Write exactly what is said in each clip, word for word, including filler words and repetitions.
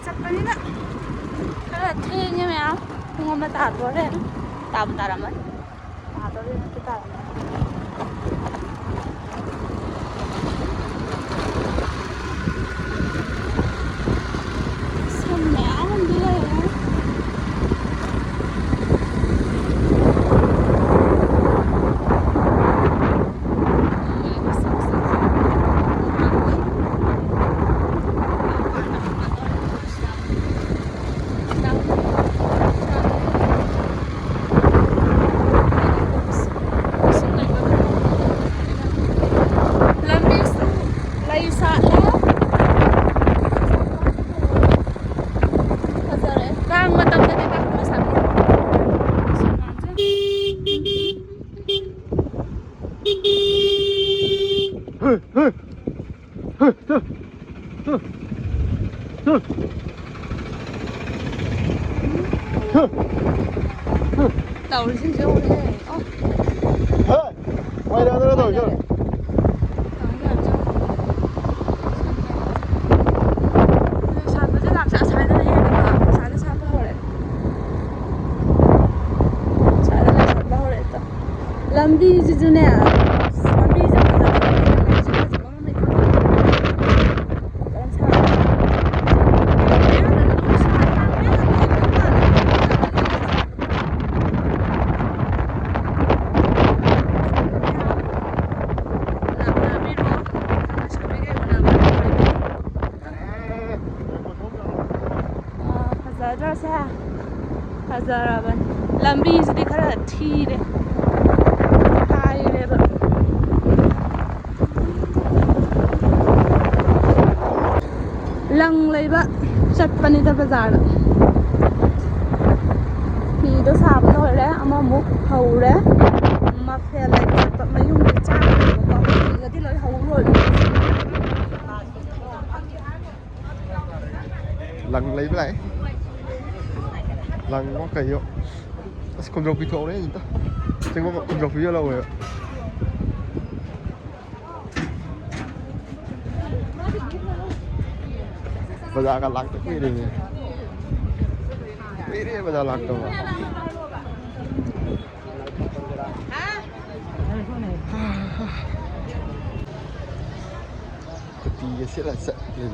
ꯆꯠꯄꯅꯤꯅ ꯈꯔ ꯊꯦꯡꯉꯦ ꯃꯌꯥꯝ꯫ ꯄꯨꯡ ꯑꯃ ꯇꯥꯗꯣꯔꯦ꯫ ꯇꯥꯕꯨ ꯇꯥꯔꯝꯃꯅꯤ꯫ ꯇꯥꯗꯣꯔꯦ ꯅꯠꯇꯦ, ꯇꯥꯔꯝꯃꯅꯤ꯫ ꯁꯝ ꯃꯌꯥꯝ ꯑꯃꯗꯤ ꯂꯩꯔꯦ꯫ ꯂꯝꯕꯤꯁꯨ ꯂꯩ ꯁꯥꯠꯂꯦ꯫ ꯐꯖꯔꯦ꯫ ꯀꯥꯡ ꯃꯇꯝꯗꯗꯤ ꯄꯥꯈꯪ ꯂꯩꯁꯥꯕꯤ ꯇꯧꯔꯤꯁꯤꯡꯁꯦ ꯌꯦꯡꯉꯨꯅꯦ꯫ ꯑꯣ꯫ ꯍꯦ! ꯃꯥꯏ ꯌꯥꯗ꯭ꯔꯥ ꯇꯧꯔꯤꯁꯦ? ꯁꯥꯠꯄꯁꯦ ꯂꯥꯛꯁ-, ꯑꯁꯥꯏꯗꯅ ꯍꯦꯜꯂꯦꯕ꯫ ꯑꯁꯥꯏꯗ ꯁꯥꯠꯄ ꯍꯧꯔꯦ꯫ ꯑꯁꯥꯏꯗ ꯂꯥꯛꯁꯟꯕ ꯍꯧꯔꯦ ꯍꯦꯛꯇ꯫ ꯂꯝꯕꯤꯁꯤꯁꯨꯅꯦ, ꯂꯝꯕꯤꯁꯦ ꯐꯖꯕ ꯂꯩꯇꯦ, ꯂꯩꯁꯨ ꯐꯖꯕ ꯑꯃ ꯂꯩꯇꯦ꯫ ꯐꯖꯅ ꯁꯥꯠꯂꯦ꯫ ꯐꯖꯗ꯭ꯔꯣ ꯁꯦ? ꯐꯖꯔꯕꯅꯤ꯫ ꯂꯝꯕꯤꯁꯤꯗꯤ ꯈꯔ ꯊꯤꯔꯦ꯫ ꯍꯥꯏꯔꯦꯕ꯫ ꯂꯪ ꯂꯩꯕ ꯆꯠꯄꯅꯤꯗ ꯕꯖꯥꯔꯗ꯫ ꯐꯤꯗꯣ ꯁꯥꯕ ꯂꯣꯏꯔꯦ, ꯑꯃꯃꯨꯛ ꯍꯧꯔꯦ꯫ ꯃꯐꯦꯟ ꯂꯩꯕ ꯆꯠꯄ, ꯃꯌꯨꯝꯒꯤ ꯆꯥꯅꯕꯀꯣ꯫ ꯐꯤꯒꯗꯤ ꯂꯣꯏ ꯍꯧ ꯂꯣꯏꯔꯦ꯫ ꯂꯪ ꯂꯩꯕ ꯂꯥꯛꯑꯦ꯫ ꯂꯪꯉꯣ ꯀꯩꯌꯣ꯫ ꯑꯁ, ꯈꯣꯝꯖꯣꯛꯄꯤ ꯊꯣꯛꯍꯧꯔꯦ ꯑꯝꯇ꯫ ꯆꯦꯡꯒꯨꯝ ꯈꯣꯝꯖꯣꯛꯄꯤ ꯌꯣꯜꯍꯧꯋꯦꯕ꯫ ꯕꯖꯥꯔꯒ ꯂꯥꯛꯇ ꯀꯨꯏꯔꯦꯅꯦ꯫ ꯀꯨꯏꯔꯦ ꯕꯖꯥꯔ ꯂꯥꯛꯇꯕ꯫ ꯈꯨꯇꯤꯒ ꯁꯦꯠꯂ ꯆꯠꯂꯦ꯫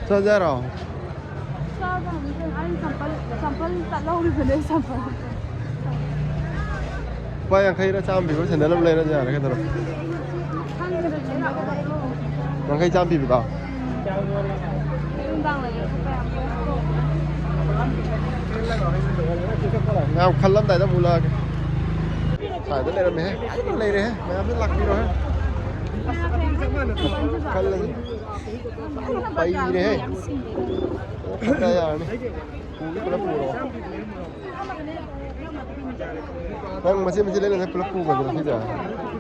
ꯆꯠꯂꯁꯦ ꯍꯥꯏꯔꯣ? ꯆꯥꯕ ꯍꯧꯖꯤꯛ ꯑꯩ ꯆꯝꯄꯜ, ꯆꯝꯄꯜ ꯇꯠꯍꯧꯔꯤꯕꯅꯦ, ꯆꯝꯄꯜ꯫ ꯂꯨꯄꯥ ꯌꯥꯡꯈꯩꯔ ꯆꯥꯝꯃ ꯄꯤꯕ ꯁꯦꯟꯗꯜ ꯑꯃ ꯂꯩꯔꯁꯦ ꯍꯥꯏꯔ ꯀꯩꯗꯧꯔꯣ? ꯈꯪꯗꯦꯗ, ꯁꯦꯟꯗꯜ꯫ ꯌꯥꯡꯈꯩ ꯆꯥꯝꯃ ꯄꯤꯕꯗꯣ? ꯅꯨꯡꯗꯥꯡ ꯂꯩꯔꯁꯨ ꯀꯌꯥꯝ ꯄꯣꯁ ꯇꯧꯕꯅꯣ? ꯃꯌꯥꯝ ꯈꯜꯂꯝꯗꯥꯏꯗ ꯑꯃꯨꯛ ꯎꯠꯂꯛꯑꯒꯦ꯫ ꯁ꯭ꯋꯥꯏꯗ ꯂꯩꯔꯝꯃꯦꯍꯦ꯫ ꯑꯗꯨꯝ ꯂꯩꯔꯦꯍꯦ꯫ ꯃꯌꯥꯝꯁꯨ ꯂꯥꯛꯄꯤꯔꯣꯍꯦ꯫ ꯈꯜꯂꯁꯤ꯫ ꯄꯩꯔꯦꯍꯦ꯫ ꯈꯔ ꯌꯥꯔꯅꯤ꯫ ꯄꯨꯒꯦ ꯄꯨꯂꯞ ꯄꯨꯔꯣ꯫ ꯅꯪ ꯃꯆꯦꯠ ꯃꯆꯦꯠ ꯂꯩꯅꯗ꯭ꯔ ꯄꯨꯂꯞ ꯄꯨꯒꯗ꯭ꯔꯣ ꯁꯤꯗ?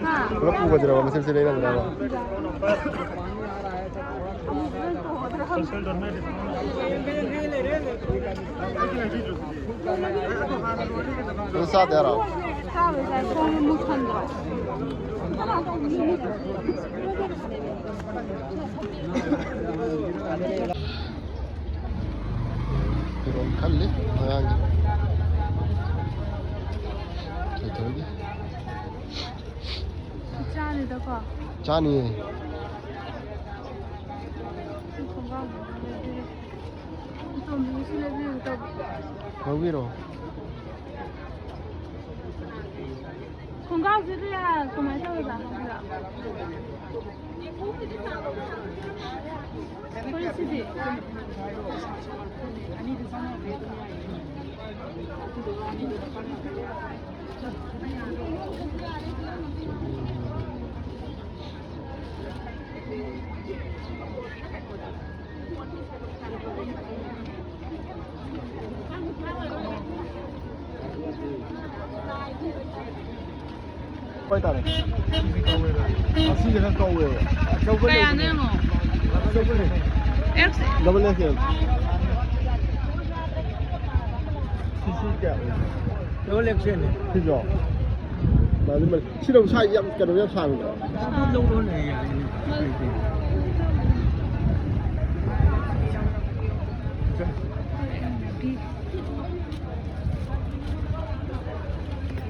ꯍꯥ? ꯄꯨꯂꯞ ꯄꯨꯒꯗ꯭ꯔꯣ ꯃꯆꯦꯠ ꯃꯆꯦꯠ ꯂꯩꯅꯗ꯭ꯔꯕ? ꯑꯃꯨꯛ ꯂꯣꯏ ꯄꯨꯒꯗ꯭ꯔꯥ ꯈꯪꯗꯦ꯫ ꯑꯗꯨ ꯆꯥꯗꯦ ꯍꯥꯏꯔꯣ? ꯆꯥꯕꯨꯗꯤ ꯆꯥꯏ, ꯈꯣꯡꯁꯦ ꯃꯨꯁꯟꯗ꯭ꯔꯣ? ꯐꯤꯔꯣꯜ ꯈꯜꯂꯤ ꯑꯉꯥꯡꯒꯤ꯫ ꯊꯣꯏꯊꯣꯏꯒꯤ꯫ ꯆꯥꯅꯤꯗꯀꯣ? ꯆꯥꯅꯤꯌꯦ꯫ ꯈꯣꯡꯒ꯭ꯔꯥꯎꯗꯨꯗꯤ ꯂꯩꯕꯤꯔꯦ꯫ ꯑꯇꯣꯝꯕꯤꯒꯤꯁꯨ ꯂꯩꯕꯤꯌꯨ ꯇꯧꯕ꯫ ꯂꯧꯕꯤꯔꯣ꯫ ꯈꯣꯡꯒ꯭ꯔꯥꯎꯁꯤꯗꯤ ꯀꯃꯥꯏꯅ ꯇꯧꯋꯦꯕ? ꯐꯨꯔꯤꯠꯁꯤꯗꯤ? ꯍꯥꯏꯇꯥꯔꯦ꯫ ꯑꯁꯤꯁꯦ ꯈꯔ ꯀꯧꯋꯦꯕ꯫ ꯑꯆꯧꯕ ꯂꯩꯕꯅꯦ꯫ ꯀꯌꯥꯅꯣ ꯌꯦꯡꯉꯣ꯫ ꯑꯆꯧꯕ ꯂꯩ꯫ X double X L. ꯁꯤꯁꯤ ꯀꯌꯥ ꯑꯣꯏꯒꯦ? ꯗꯕꯜ ꯑꯦꯛꯁ ꯑꯦꯜ ꯅꯦ꯫ ꯁꯤꯁꯨ? ꯃꯥꯅꯤ, ꯃꯥꯅꯤ꯫ ꯁꯤꯅ ꯑꯃꯨꯛ ꯁꯥꯏꯖ ꯌꯥꯝ ꯀꯩꯅꯣ ꯌꯥꯝ ꯁꯥꯡꯉꯤꯗ꯫ ꯑꯗꯨ ꯂꯧꯔꯣꯅꯦ, ꯌꯥꯏꯅꯦ꯫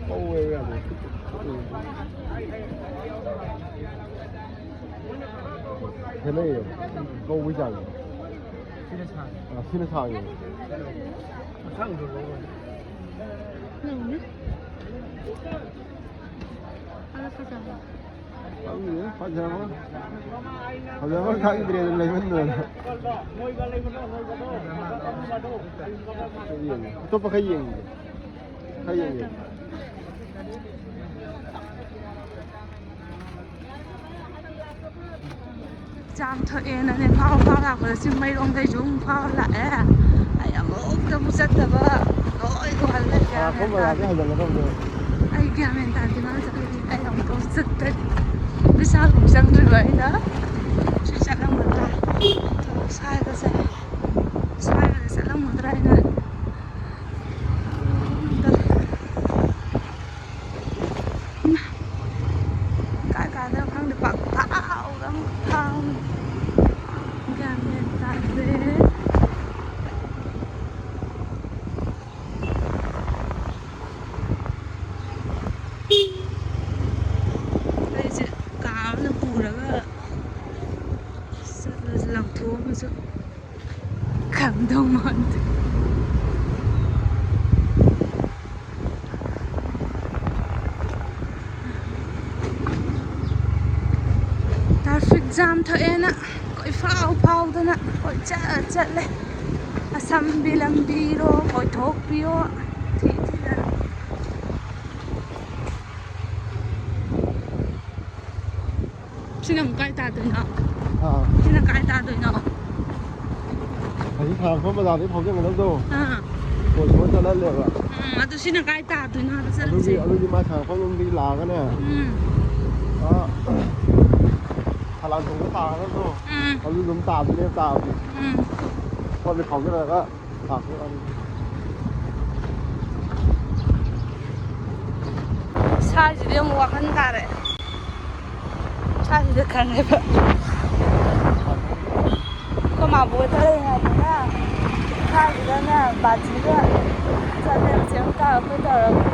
ꯀꯧꯋꯦꯕ ꯌꯥꯝꯅ꯫ ꯈꯦꯠꯅꯩꯌꯦꯕ꯫ ꯀꯧꯕꯩ ꯆꯥꯡꯁꯦ꯫ ꯁꯤꯅ ꯁꯥꯡꯉꯦ꯫ ꯑ, ꯁꯤꯅ ꯁꯥꯡꯉꯦꯕ꯫ ꯑꯁꯥꯡꯕꯗꯣ ꯂꯧꯔꯣꯅꯦ꯫ ꯂꯧꯅꯤ꯫ ꯑꯗꯣ ꯐꯖꯕ꯫ ꯈꯪꯗꯦ, ꯐꯖꯕ, ꯐꯖꯕ ꯈꯪꯗ꯭ꯔꯦ, ꯑꯗꯨꯝ ꯂꯩꯃꯟꯗꯅ꯫ ꯌꯦꯡꯉꯦ꯫ ꯑꯇꯣꯞꯄ ꯈꯔ ꯌꯦꯡꯒꯦ꯫ ꯈꯔ ꯌꯦꯡꯒꯦ꯫ ꯆꯥꯝ ꯊꯣꯛꯑꯦꯅꯅꯦ ꯐꯥꯎ ꯐꯥꯎ ꯂꯥꯛꯄꯗ ꯆꯤꯡꯃꯩꯔꯣꯡꯗꯩꯁꯨ ꯑꯃꯨꯛ ꯐꯥꯎ ꯂꯥꯛꯑꯦ꯫ ꯑꯩ ꯑꯃꯨꯛꯇꯕꯨ ꯆꯠꯇꯕ ꯂꯣꯏ ꯎꯍꯜꯂꯦ꯫ ꯒ꯭ꯌꯥꯟ ꯃꯦꯟ ꯇꯥꯗꯦ꯫ ꯑꯩ ꯒ꯭ꯌꯥꯟ ꯃꯦꯟ ꯇꯥꯗꯦ ꯃꯥ ꯆꯠꯂꯤꯁꯦ꯫ ꯑꯩ ꯑꯃꯨꯛꯇꯕꯨ ꯆꯠꯇꯔꯤ꯫ ꯕꯤꯁꯥꯜꯕꯨꯛ ꯆꯪꯗ꯭ꯔꯤꯕ ꯑꯩꯅ꯫ ꯁꯤ ꯆꯠꯂꯝꯒꯗ꯭ꯔꯥ? ꯁ꯭ꯋꯥꯏꯒꯁꯦ꯫ ꯁ꯭ꯋꯥꯏꯒꯁꯦ ꯆꯠꯂꯝꯒꯗ꯭ꯔꯥ ꯍꯥꯏꯅ꯫ ꯀꯥꯏ ꯀꯥꯏꯗꯅꯣ ꯈꯪꯗꯦ ꯄꯪꯐꯥꯎꯗ ꯑꯃꯨꯛ ꯐꯥꯎ꯫ ꯒ꯭ꯌꯥꯟ ꯃꯦꯟ ꯇꯥꯗꯦ꯫ ꯑꯩꯁꯦ ꯀꯥ ꯑꯃꯗ ꯄꯨꯔꯒ ꯆꯠꯂꯁꯨ ꯂꯪꯊꯣꯛꯑꯝꯃꯁꯨ ꯈꯪꯗꯧ ꯃꯥꯟꯗꯦ꯫ ꯇ꯭ꯔꯥꯐꯤꯛ ꯖꯥꯝ ꯊꯣꯛꯑꯦꯅ ꯀꯣꯏꯐꯥꯎ ꯐꯥꯎꯗꯅ ꯀꯣꯏꯆꯠ ꯆꯠꯂꯦ꯫ ꯑꯁꯝꯕꯤ ꯂꯝꯕꯤꯔꯣ ꯀꯣꯏꯊꯣꯛꯄꯤꯌꯣ ꯊꯤ ꯊꯤꯗꯅ꯫ ꯁꯤꯅ ꯑꯃꯨꯛ ꯀꯥꯏ ꯇꯥꯗꯣꯏꯅꯣ? ꯑꯥ꯫ ꯁꯤꯅ ꯀꯥꯏ ꯇꯥꯗꯣꯏꯅꯣ? ꯑꯁꯤ ꯁꯥꯔꯛꯄ ꯕꯖꯥꯔꯗꯒꯤ ꯐꯥꯎꯖꯟꯒꯗꯕꯗꯣ꯫ ꯑꯥ꯫ ꯀꯣꯏꯊꯣꯛꯑ ꯆꯠꯍꯜꯂꯦꯕ꯫ ꯎꯝ, ꯑꯗꯨ ꯁꯤꯅ ꯀꯥꯏ ꯇꯥꯗꯣꯏꯅꯣ ꯍꯥꯏꯕ ꯑꯗꯨꯒꯤ ꯆꯠꯂꯤꯁꯦ? ꯑꯗꯨꯒꯤ ꯃꯥ ꯁꯥꯟꯅꯐꯝꯂꯣꯝꯗꯒꯤ ꯂꯥꯛꯑꯒꯅꯦ, ꯎꯝ꯫ ꯑꯥ, ꯐꯂꯥꯡ ꯊꯣꯡꯗ ꯇꯥꯔꯒꯁꯨ ꯎꯝ꯫ ꯑꯗꯨ ꯑꯗꯨꯝ ꯇꯥꯗꯣꯏꯅꯦ ꯇꯥꯕꯗꯤ꯫ ꯎꯝ꯫ ꯈꯣꯡꯅ ꯐꯥꯎꯖꯔꯒ ꯂꯥꯛꯄ ꯋꯥꯅꯤ꯫ ꯁ꯭ꯋꯥꯏꯁꯤꯗꯤ ꯑꯃꯨꯛ ꯋꯥꯈꯜ ꯇꯥꯔꯦ꯫ ꯁ꯭ꯋꯥꯏꯁꯤꯗ ꯈꯪꯉꯦꯕ꯫ ꯑꯩꯈꯣꯏ ꯃꯥꯕꯣꯛ ꯍꯣꯏ ꯊꯥꯗꯔꯤꯉꯩꯗꯅ ꯁ꯭ꯋꯥꯏꯁꯤꯗꯅ ꯕꯥꯖꯤꯒ ꯆꯠꯂꯦ, ꯆꯦ ꯑꯃꯨꯛꯇ ꯑꯩꯈꯣꯏ ꯇꯧꯔꯒ꯫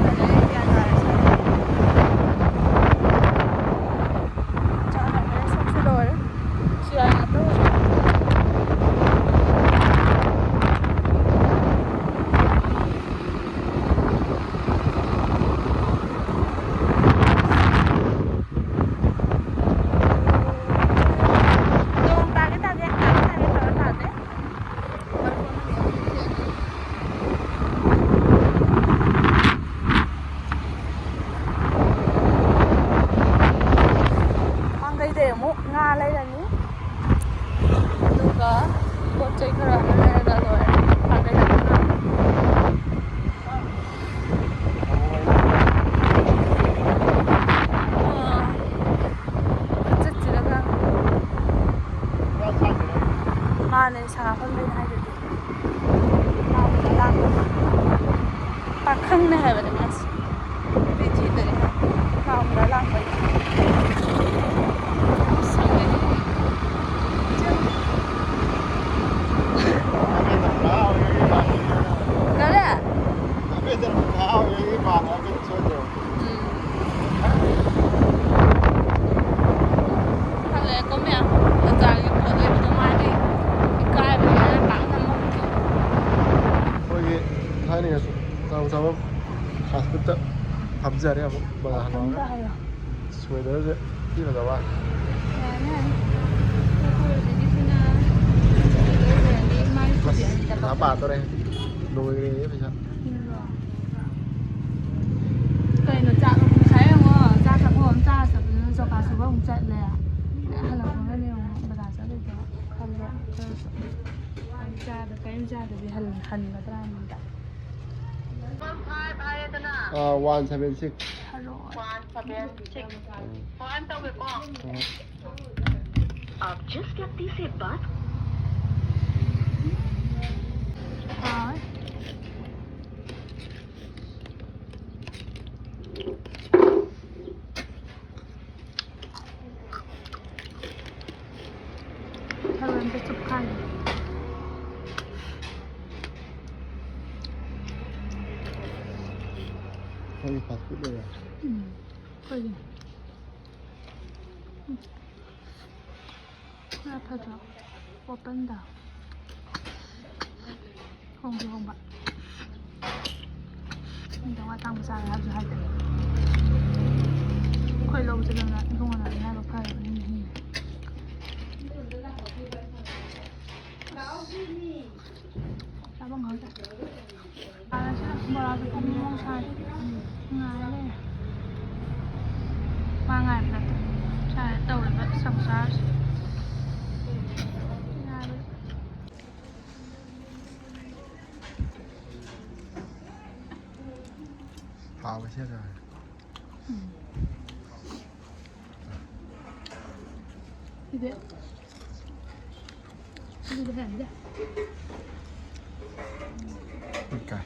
ꯑꯗꯩ ꯒ꯭ꯌꯥꯟ ꯇꯥꯔꯦ ꯁ꯭ꯋꯥꯏꯗ꯫ ꯆꯥ ꯍꯥꯟꯅꯔꯦ, ꯁꯛꯁꯦ ꯂꯣꯏꯔꯦ꯫ ꯆꯤꯌꯥꯔ ꯉꯥꯛꯇ ꯑꯣꯏꯔꯦ꯫ ꯅꯣꯡ ꯇꯥꯒꯦ ꯇꯥꯒꯦ, ꯇꯥꯒꯦ ꯇꯥꯒꯦ ꯇꯧꯔ ꯇꯥꯗꯦ꯫ ꯊꯥꯡꯒꯩꯗꯩ ꯑꯃꯨꯛ ꯉꯥ ꯂꯩꯔꯅꯤ꯫ ꯑꯗꯨꯒ ꯄꯣꯠ ꯆꯩ ꯈꯔ ꯑꯃ ꯂꯩꯔꯒ ꯂꯣꯏꯔꯦ꯫ ꯊꯥꯡꯒꯩꯗ ꯉꯥ꯫ ꯑꯥ꯫ ꯆꯠꯁꯤꯔꯒ꯫ ꯃꯥꯅꯦ, ꯁꯥ ꯐꯝꯗꯣꯏꯅꯦ ꯍꯥꯏꯗꯨꯗꯤ꯫ ꯂꯥꯡꯕꯗ ꯂꯥꯡꯕꯗ꯫ ꯄꯥꯈꯪꯅꯦ ꯍꯥꯏꯕꯅꯦ ꯃꯥꯁꯦ꯫ ꯅꯨꯄꯤ ꯊꯤꯗꯣꯏꯅꯦ ꯍꯥꯏ꯫ ꯂꯥꯡꯕꯗ ꯂꯥꯡꯕꯗ꯫ ꯀꯔꯤ? ꯎꯝ꯫ ꯈꯜꯂꯦꯀꯣ ꯃꯌꯥꯝ꯫ ꯕꯖꯥꯔꯒꯤ ꯄꯣꯠ ꯂꯩꯕꯗꯣ ꯃꯥꯗꯤ ꯏꯀꯥꯏꯕꯅꯤꯅ ꯄꯥꯛꯅ ꯃꯝꯗꯦ꯫ ꯑꯩꯈꯣꯏꯒꯤ ꯊꯥꯏꯅꯒꯤ ꯑꯆꯥꯄꯣꯠ ꯆꯥꯐꯝ ꯐꯥꯁ ꯐꯨꯗꯇ ꯐꯝꯖꯔꯦ ꯑꯃꯨꯛ ꯕꯖꯥꯔ ꯍꯜꯂꯛꯑꯒ꯫ ꯃꯊꯪꯗ ꯍꯜꯂꯣ꯫ ꯁꯤ ꯋꯦꯗꯔꯁꯦ ꯊꯤ ꯐꯖꯕ ꯋꯥꯅꯤ꯫ ꯌꯥꯅꯤ, ꯌꯥꯅꯤ꯫ ꯑꯩꯈꯣꯏ ꯍꯧꯖꯤꯛꯀꯤ ꯁꯤꯅ ꯂꯧꯈ꯭ꯔꯅꯤ, ꯃꯥꯏ ꯑꯁ, ꯁꯨꯕꯤ ꯑꯅꯤꯗ ꯄꯩꯁꯥ ꯄꯥꯗꯣꯔꯦ꯫ ꯂꯣꯏꯔꯦ ꯄꯩꯁꯥ꯫ ꯀꯩꯅꯣ, ꯆꯥꯛ ꯉꯁꯥꯏ ꯌꯦꯡꯉꯣ, ꯆꯥ ꯊꯛꯐꯝ ꯑꯃ ꯆꯥꯔ ꯆꯠꯄꯗꯨꯅ ꯖꯣꯒꯥ ꯁꯨꯕ ꯑꯃꯨꯛ ꯆꯠꯂꯦ꯫ ꯍꯜꯂꯛꯄꯒꯅꯦ ꯌꯦꯡꯉꯣ, ꯕꯖꯥꯔ ꯆꯠꯂꯤꯗꯣ ꯈꯜꯂꯦ꯫ ꯀꯔꯤꯝ ꯆꯥꯗ-, ꯀꯔꯤꯝ ꯆꯥꯗꯕꯤ ꯍꯟ-, ꯍꯟꯒꯗ꯭ꯔꯥ ꯍꯥꯏꯅ꯫ Ah, one seven six. Hello. One seven six. Um. ꯍꯣꯏ, ꯑꯩꯅ ꯇꯧꯒꯦꯀꯣ꯫ ꯍꯣꯏ꯫ आप जिस व्यक्ति से बात ꯍꯥꯎꯋꯦ꯫ ꯊꯔꯣꯏ ꯑꯝꯇ ꯆꯨꯞꯈꯥꯏꯒꯦ꯫ ꯅꯪꯒꯤ fast food ꯂꯩꯔꯦ? ꯎꯝ, ꯑꯩꯈꯣꯏꯒꯤ꯫ ꯎꯝ꯫ ꯈꯔ ꯐꯠꯇ꯭ꯔꯣ? ꯑꯣꯄꯟꯗ꯫ ꯍꯣꯡꯁꯨ ꯍꯣꯡꯕ꯫ ꯃꯤꯗꯧ ꯑꯇꯥꯡꯕ ꯆꯥꯔꯦ ꯍꯥꯏꯕꯁꯨ ꯍꯥꯏꯗꯦ꯫ ꯑꯩꯈꯣꯏ ꯂꯧꯕ ꯆꯠꯂꯒ ꯏꯕꯨꯡꯉꯣꯅ ꯍꯥꯏꯕ ꯐꯔꯕꯅꯤꯅꯦꯍꯦ꯫ ꯆꯥꯕ ꯉꯝꯗꯦ꯫ ꯕꯣꯔꯥꯁꯨ ꯐꯝꯃꯤ ꯃꯑꯣꯡ ꯁꯥꯔꯦ꯫ ꯉꯥꯏꯔ ꯂꯩꯔꯦ꯫ ꯃꯥ ꯉꯥꯏꯕ ꯅꯠꯇꯦ꯫ ꯁ꯭ꯋꯥꯏꯗ ꯇꯧꯔꯤꯕ ꯁꯪꯁꯥꯔꯁꯦ꯫ ꯉꯥꯏꯕ꯫ ꯍꯥꯎꯕ ꯁꯤ ꯌꯥꯗ꯭ꯔꯥ? ꯎꯝ꯫ ꯁꯤꯗꯤ꯫ ꯁꯤꯗꯤ ꯍꯦꯟꯗꯦ꯫ Okay.